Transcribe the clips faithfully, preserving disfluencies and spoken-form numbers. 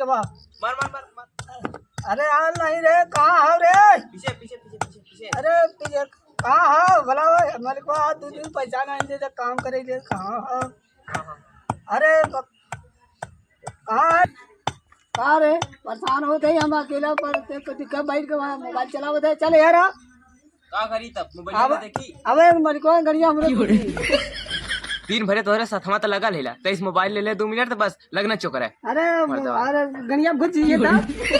मार, मार, मार, मार। अरे यार, नहीं रे, कहाँ हो रे? पीछे, पीछे, पीछे, पीछे, पीछे। अरे पीछे, कहाँ हो? भला वो मलिकवा, दो दिन पैसा नहीं दे, काम करे ले, कहाँ हो? हाँ, हाँ। अरे ब-, कहाँ है? कहाँ रे? परेशान होत है हम अकेला पर, ते तो दिक्कत बैठ के वहाँ मोबाइल चलावत है। चल यार, आ। का करी तब? मोबाइल अब, में देखी। अबे मलिकवा, गड़िया हमरे की हो रे? दिन भरे तोहरे साथवा त लगा लेला, तेईस मोबाइल ले ले दो मिनट त बस लगना चोकर है। अरे, मर्दवा। अरे, गड़िया घुस जाइए था।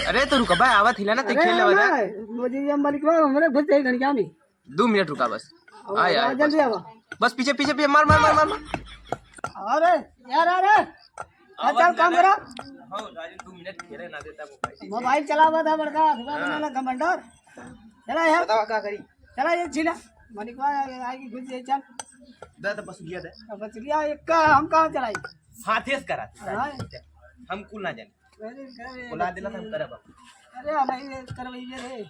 अरे तो रुका भाई, आवत हिला ना, ते अरे खेल लेवा ना, था। मुझे ये मलिकवा हमरे घुस जाइए गड़िया में। दो मिनट रुका बस। अब आया, आया, जल्दी बस। आवा। बस पीछे, पीछे, पीछे, मार, मार, मार, मार, मार। अरे यार, अरे, अरे, चल, काम करा। हो, राजू, दो मिनट खेले ना देता मोबाइल। मोबाइल चलावा था बड़का, सुबह हाँ। बनाला कमांडर। चला यार। बतावा का करी? चला ये झीला। मलिकवा आएगी, घुस जाए, चल। दे तो बस लिया दे। अब बस लिया, एक का हम कहाँ चलाई? हाथे से करा तू, हाँ। हम कुल ना जाने। अरे, करे बुला देला त हम करब। अरे, हम ये करवाइए रे।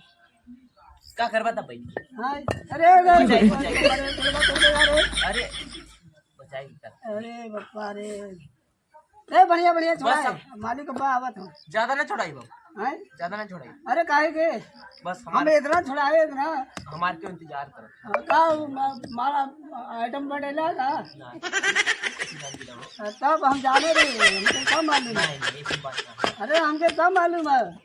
का करबा तब भाई? हाँ, अरे, अरे, बचाई, बचाई। अरे, अरे, अरे, अरे। अरे, बचाई कर। अरे, बप्पा रे। ए, बढ़िया, बढ़िया, छोड़ा बस है। अब मालिक अब्बा आवत हो। ज्यादा ना छोड़ाई बाबू। हैं? ज्यादा ना छोड़ाई। अरे, काहे के? बस हम हमारे इतना छोड़ाए, इतना। हमारे क्यों इंतजार करो? हाँ, का, मा-, मारा आइटम बढ़ेला का? ना। तब हम जाने रहे, हमके का मालूम? नहीं, नहीं, ऐसी बात ना है। अरे, हमके का मालूम है?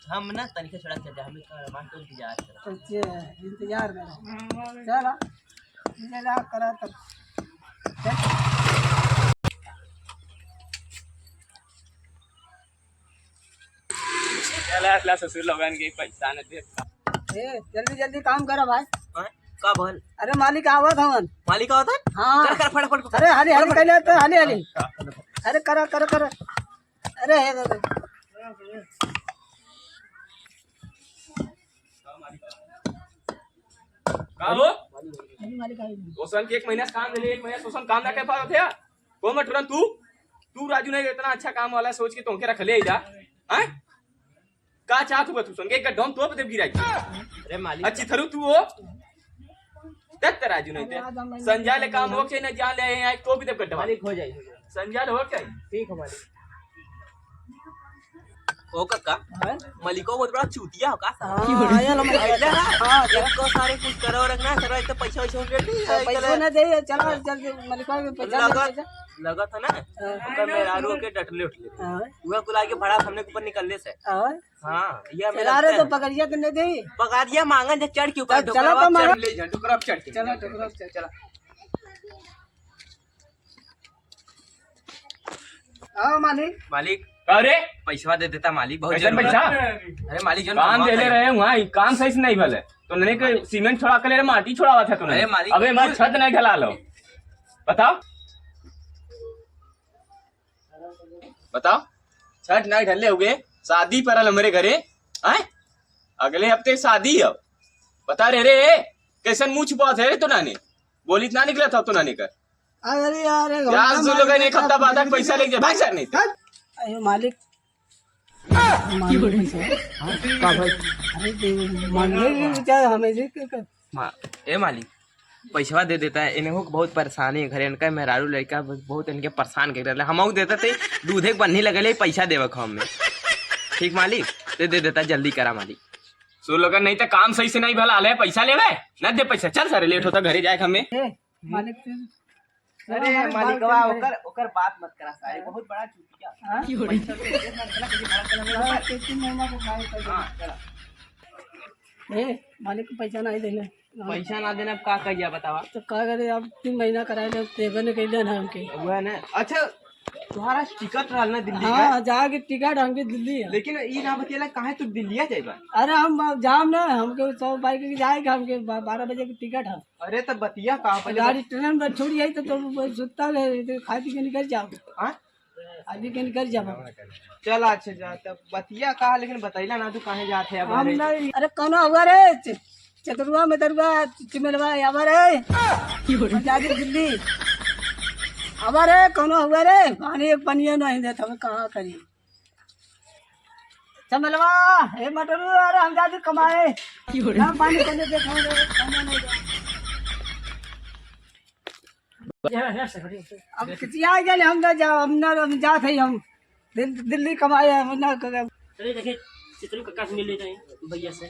हम ना तनिके छोड़ा चल जाए, हमें का, हमारे क्यों इंतजार करो? अच्छा, इंतजार करो। चला, इंतजार करा तब। चला, चला, ससुर लोगन के पैसा न दे। ए, जल्दी, जल्दी काम करा भाई। हाँ? का भल? अरे, मालिक आवत हवन। मालिक आवत है? हाँ। कर, कर, फटाफट, फटाफट। अरे, हाली, हाली, फटाफट। कर ले तो, हाली, हाली। अरे, करा, करा, करा। अरे, हे, अरे। का हो? अभी मालिक आए नहीं। ओसन के एक महीना से काम देले, एक महीना से ओसन काम ना कर पावत है। को मटरन तू? तू राजू नहीं इतना अच्छा काम वाला सोच के तोहके रख ले जा। हैं? का चाहत हुआ तू सन के? एक गड्ढा में तोप दे गिराई। अरे मालिक। अच्छी थरू तू हो। तक त राजू नहीं ते। संजय ले काम हो के ना जा ले आए, तो भी दे गड्ढा। मालिक हो जाए, हो जाए। संजय ले हो के आई? ठीक है मालिक। ओ काका, हाँ? मलिको बहुत बड़ा चूतिया हो का? हाँ, आया लो मलिक। आइला है? हाँ, चला। एक को सारे कुछ करो रखना, सारा इतना पैसा वैसा उठे नहीं, हाँ, आइला पैसा है। ना दे, चला, हाँ। चल के मलिको के पैसा लगत, दे, पैसा। लगत है ना? हाँ। ओकर मेहरारू के डटले उठले। हाँ। उहे कुल आके भड़ा सामने के ऊपर निकलले से। हाँ। हाँ, ये हमें चला रे, लगता तो है। पकड़िया तो नहीं दे। पकड़िया मांगन जे चढ़ के ऊपर चल, चला तो मांगा। चढ़ ले जा, डुकरा पे चढ़ के। चला, डुकरा पे चढ़। चला। आओ मालिक। मालिक। अरे? पैसवा दे देता मालिक, बहुत कैसन जरूरत पैसा? है। अरे मालिक, जौन काम कमवा देले करे। रहे हुआ, ई काम सही से नहीं भले। तो नने के मालिक। सीमेंट छोड़ा के ले रहे, माटी छोड़ावा था तूने। अरे मालिक, अबे हमार कुल छत नहीं ढला लो। बताओ। बताओ। छत नहीं ढले हुए, शादी परल हमरे घरे। आय? अगले हफ्ते शादी है। बता रे, रे, कैसन मुंह छुपावत है रे तो नाने? बोली ना निकला था तो नाने कर। अरे यार, यार, हम सुन लो, मालिक एक हफ्ता बाद पैसा लेके जा, भाग जा नहीं तो। हट। अरे मालिक। मालिक पैसा। हाँ, का भाई? अरे दे, मालिक, ये क्या हमें जी, क्या, क्या? मा-, ए मालिक, पैसवा दे देता है। इन्हें को बहुत परेशानी है घरे, इनका मेहरारू लड़का बहुत इनके परेशान कर रहे। हम देते थे, दूधे के बन्नी लगे ले, पैसा देवे को हमें। ठीक मालिक, दे, दे देता, जल्दी करा मालिक। सुन लोगन, नहीं तो काम सही से नहीं भला ले, पैसा लेवे, ना दे पैसा, चल सारे, लेट होता घरे जाए हमें। ए, मालिक से अरे हमारे मालिकवा, बाल ओकर, ओकर बात मत करा सारे, हाँ? बहुत बड़ा चूतिया। हाँ? पैसा तो दे, ना, चला, कहीं भाड़ा चला, हाँ, ऊपर। तीन, तीन महीना को खाए कर हाँ, चला। ए, मालिक को पैसा नहीं देने। पैसा ना देना, अब का करिया बतावा? तो का करे, अब तीन महीना कराए ले, देवे ने कैले ना हमके। वह ना, अच्छा, तुम्हारा टिकट रहल ना दिल्ली का? हाँ, जाके टिकट हमके दिल्ली है। लेकिन ई ना बतेला, काहे तू दिल्लिया जाइबा? अरे हम अब जाम ना, हमके सौ बाइक के जाए के, हमके बा-, बारह बजे के टिकट है। अरे, तो बतिया कहाँ पे गाड़ी ट्रेन में छोड़ी आई तो, तो वो सुत्ता है, तो खा पी के निकल जाओ। हाँ? अभी के निकल जाओ। चल, अच्छा, जा, तब बतिया कहाँ, लेकिन बतैला ना, तू कहाँ जात है अब हम घरे? नहीं, अरे, कौनो हुआ रे, च-, चतरुआ, मेतरुआ, चिमेलवा, आवा रे। हम जाके दिल्ली। आवा रे, कौनो हुआ रे, पानी, एक पानियो नहीं देत, हमें कहाँ करी? चमेलवा, हे मटरू, अरे हम जाती कमाए। ना पानी को लेके खाओ रे, खाना नहीं दे। अब किसी आ गए, हम ना जाओ, हम ना, हम जात है हम। दिल-, दिल्ली कमाए हैं, ना क-, चलिए देखिए, चित्रू काका से मिल लेते हैं, भैया से।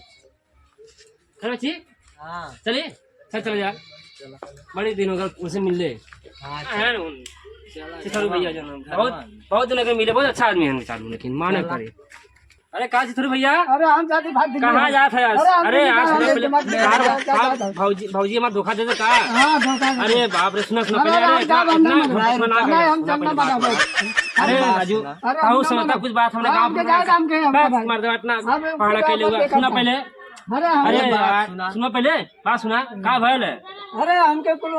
करो जी? हाँ। चलिए, सर चले जा। चलो। बड़े दिन हो गए, उनसे मिल ले। हाँ, हाँ, चलो। है ना, उन-, चलो, चित्रू चलो। भैया जो नाम, चलो। बहुत, बहुत दिन हो गए मिले, बहुत अच्छा आदमी है चित्रू, लेकिन माने चलो। पड़े। अरे का चित्रू भैया? अरे हम जाते भाग दिल्ली कहाँ है। जात है आज? अरे हम अरे दिल्ली आज जात सुना है, पहले, दिमाग में यार, जात है, जात है। भौजी, भौजी हमार धोखा दे दे का? हाँ, धोखा दे दे। अरे बाप रे, सुना, सुना अरे पहले, अरे हम इतना, जाब इतना, ना, इतना, नहीं, इतना, नहीं, इतना, हम जाब ना इतना, बना इतना। भाई। अरे हाँ, राजू, अरे हम कहूँ ना समझता बना। कुछ बात हमने हाँ, गाँव हमके में जाए, हमके, हमके बस भाई। मर्द इतना अरे पहाड़ा बाप के रे, लोग, देखा सुना था। पहले। अरे हम अरे बात यार, सुना। सुना पहले, बात सुना, का भयल है? अरे हमके कुल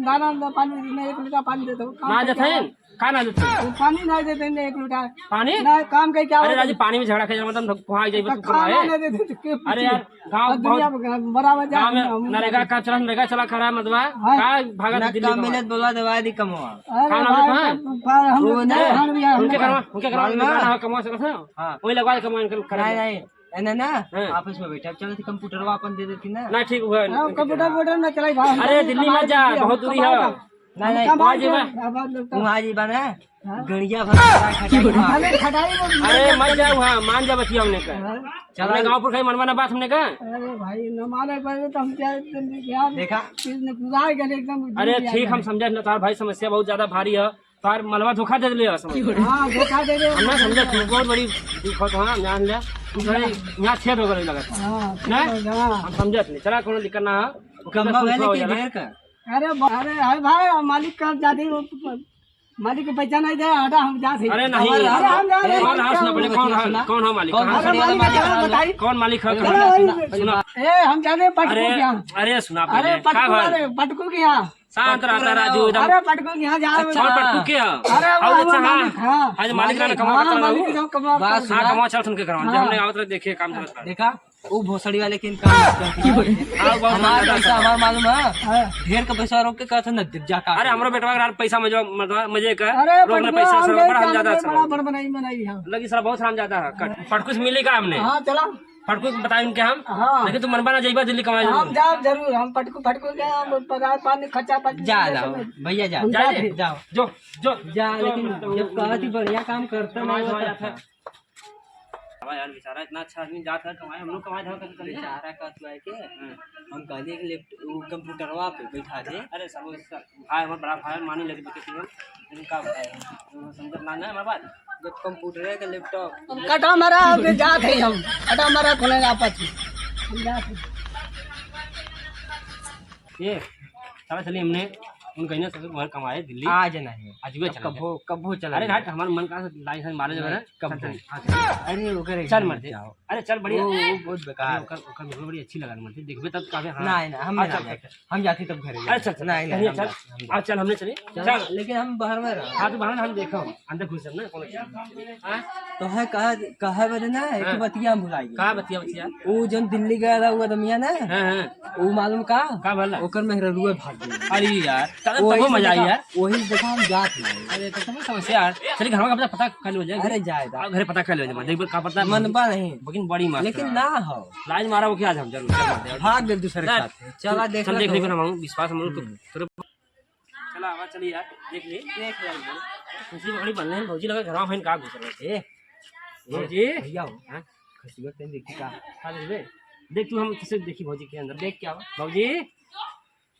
दाना पानी नहीं, एक लोटा पानी दे दो, काम ना करके जाते हैं? आवा। का ना देते? तो पानी ना देते हैं एक लोटा। पानी? ना, काम के क्या अरे होता राजू, है? पानी में झगड़ा कर, मतलब, वहाँ जाइए, तो तू खाना खाए। ना देते तो के अरे पूछे? यार, गाँव अब दुनिया बहुत, में बराबर जा गाँव में हम, हम नरेगा का चला, नरेगा चला करा, मतलब, हाँ। का भागा ना दिल्ली काम कमाए? मिले तो बोलवा दे, वादी कमवा। अरे खाना भाई, में कहाँ? तो, पर हम वो लोग ना, नहीं खान भी हम उनके लोग घरवा, उनके घरवा मालूम में है? गाना हो, कमवा सकत हो? हाँ। वही लगवा दे, कमवा इनके घर नहीं, में। नहीं, एने ना, हाँ। आपस में बैठा, चलो, तो कंप्यूटरवा अपन दे देती ना। ना, ठीक हुआ, हाँ, उनके कंप्यूटर, कंप्यूटर ना चलाई, भाई, हम अरे, लोग दिल्ली कमाए मत जा, के लिए बहुत दूरी कमाए है। का? नहीं, नहीं, कमाई वहाँ के जीवा। अब आप लोग तो वहाँ जीवा ना, हाँ? गड़िया भर खटाई, खटाई वहाँ। अरे, खटाई में अरे, मत जाओ, हाँ, मान जा बतिया हमने का। हाँ। चला। हमने गाँव पर खाई मनवा ना बात हमने का। अरे भाई, न माने पड़े तो हम क्या, क्या देखा? चीज ने बुझा गए एकदम अरे, बुझा ठीक, गए। हम समझे न, तार भाई समस्या बहुत ज्यादा भारी है। तार मनवा धोखा दे दिले है समझ। हाँ, धोखा दे दिले। हम ना समझे, तू बहुत बड़ी दिक्कत है, जान ले। तू भाई, यहाँ छेद हो गए लगा था। हाँ, ना? छेद हो गया। हम समझे नहीं, चला, कोनो दिक्कत ना है। कम्मा सुन भले हो की जरा। ढेर का? अरे ब-, अरे, अरे भाई, मालिक का जाते वो, मालिक के पैसा नहीं दे, हटा, हम जाते हैं। अरे नहीं। अरे हम जा रहे हैं। कौन है, सुना पहले, कौन है, कौन है मालिक? कौन है? अरे मालिक का नाम बताई। कौन मालिक है? अरे भाई, सुना। ए, हम जाते हैं पटकू अरे, के यहाँ। अरे सुना अरे पहले, पटकू, का भाई? अरे पटकू के यहाँ। शांत रहता राजू, एकदम। अरे पटकू के यहाँ जा रहे हैं। अच्छा। और पटकू के है? अरे वो और अच्छा, हमारे हाँ। मालिक, हाँ। आज मालिक राणा कमा हाँ, करता मालिक रहू। के साथ कमा बात करता सुना। हाँ, कमा चल सुन के करवा। हाँ। हमने आवत रहे, देखिए काम चलत रहा। देखा? वो भोसड़ी वाले के इनकार करते हैं। हाँ, बहुत हमार ज्यादा पैसा, हमार मालूम है। हाँ। ढेर का पैसा रोक के कहते न, जा का अरे, हमरो बेटवा के पैसा मजे, मतलब, मजे का। अरे, रोक न बटुआ, पैसा, हम सब नहीं बड़ा हम जानते, ज्यादा बड़ा सब। बड़ बनाई, बनाई हम। लगी साला बहुत हराम ज्यादा है। कट, फटकुस मिली का हमने? हाँ, चला। फटकुस बताई उनके हम। हाँ। लेकिन तू मनबा ना जाइबा दिल्ली कमाए हम जरूर। जाब जरूर, हम फटकू, फटकू के हम पगार पानी, खर्चा पानी जा, लेके जाओ, सब भैया जा, हम जा जाते। रे, जाओ। जो, जो, जा, जो, लेकिन जो, जब जो, कहत ही जो। बढ़िया काम करता कमाए नहीं तो होता। जाता। अब यार, बेचारा इतना अच्छा आदमी जात है कमाए, हम लोग कमाए धमाए कभी कभी ना। बेचारा का तू आए के, हाँ। हम कहलिए कि लैप-, वो कंप्यूटरवा पे बैठा दे। अरे सर, वो सर, भाई, हमारा बड़ा भाई, मानी लगे, लेकिन का बताए, समझत ना, ना हमारे बात। जब कंप्यूटर है कि लैपटॉप? कटा मारा, अब जात है हम, कटा मारा, खोले आपस में, हम जात हैं। ये, चला चलिए, हमने उन कहीं ना सब घर कमाए दिल्ली। आज नहीं। आज भी अब चला कबो, जाए। कबो चला अरे जाए। घाट, हमारे मन का लाइन से मारे जब है ना, नहीं, कबो। चल, चल, हाँ, चल। अरे, ओकरे चल घर मत मत दे। जाओ। अरे, चल, बढ़िया। वो, वो बहुत बेकार अरे, है। ओकर, ओकर वीडियो बड़ी अच्छी लगा, मतलब, देखबे तब काफी, हाँ। नहीं, नहीं, हम हाँ, नहीं चल, जाते। चल। हम जाते तब घरे अरे, जाते। चल, चल, नहीं, चल। नहीं, हम चल। जाते, हम जाते। हाँ, चल, हमने चली। चल, चल। लेकिन हम बाहर में रहो। हाँ, तो बाहर में हम देखो। अंदर घुस ना, कौन है? हाँ? तो है कहा, कहा बदे ना, एक हाँ। बतिया हम भुला गए। का बतिया, बतिया? वो जन दिल्ली गया था, वो आदमिया ना, हाँ, हाँ। वो मालूम का? का भला? ओकर मेहररुआ भाग गई। अरे यार, चलो, वही तबो से मजा आई देखा, यार। वही से देखा हम जात नहीं। अरे, तो तुम्हें समस्या यार। चलिए, घर में अपना पता कर लो जाए। अरे, जाए दा। आप घरे पता कर लो जाए, देख, का पता है? मनबा नहीं। लेकिन बड़ी मस्त लेकिन है। ना हो। लाइन मारा वो क्या, आज हम जरूर, जरूर, जरूर। भाग गए दूसरे के ना, साथ। चला, देख चल, ले देख, तू। लेकिन हम विश्वास हम लोग तो हम्म। तेरे चला, आवा, चली यार, देख ली। देख ली। खुशी बड़ी बनले हैं, भौजी लगा घरवा में का घुस रहे थे। ए, भौजी। भैया हो। हाँ? खसिया तेन देखी का? का देखबे? देख तू, हम किसे देखी भौजी के अंदर। देख क्या हो? भौजी,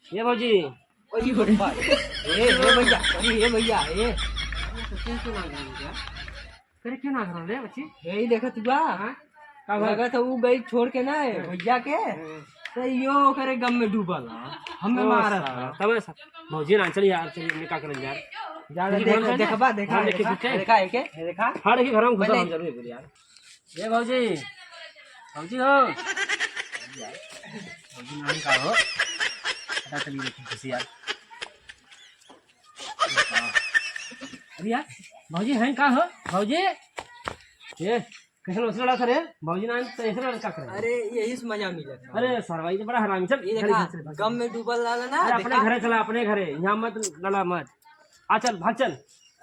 ये भौजी। अरे बाबा, ए, ए भैया, अरे ए भैया, ए। करे क्यों ना करो रे बच्ची? यही देखत हुआ। हाँ? का भला? लगत है ऊ गई छोड़ के ना भैया के। हाँ। तो यो ओकरे गम में डूबल है। हमें ओ मारत साला, है। तबे सा-, भौजी ना चली यार, चली हमने का करल यार। जा, भौजी देख, घर में देखबा, ना? देखा, हाँ, देखी, देखा, देखी। देखा है के? देखा? हाँ, देखी घर में घुसा पहले हम जरूर बोली यार। ये भौजी, भौजी हो। भौजी नाम का हो? पता चली देखी खुशी यार। अरे यार, भौजी हैं का हो? भौजी? ये, कैसे नोचने लगा था रे? भौजी ना आए तो ऐसे लड़का करे। अरे, यही से मजा मिला था। अरे, सरवा, ये तो बड़ा हरामी। चल, ये चल, देखा, चल, चल, चल। गम में डूबल रहा ना, अरे, अपने देखा? घरे चला, अपने घरे। यहाँ मत लड़ा मत। आ, चल, भाग चल।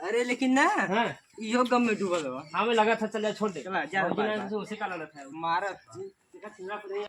अरे, लेकिन ना, हाँ। इहो गम में डूबल हो। हमें लगा था, चल, जा, छोड़ दे। चला, जा, भौजी बाय, ना आए बाय। तो उसे का लड़ा था। मारा। देखा, चिल्ला पड़े।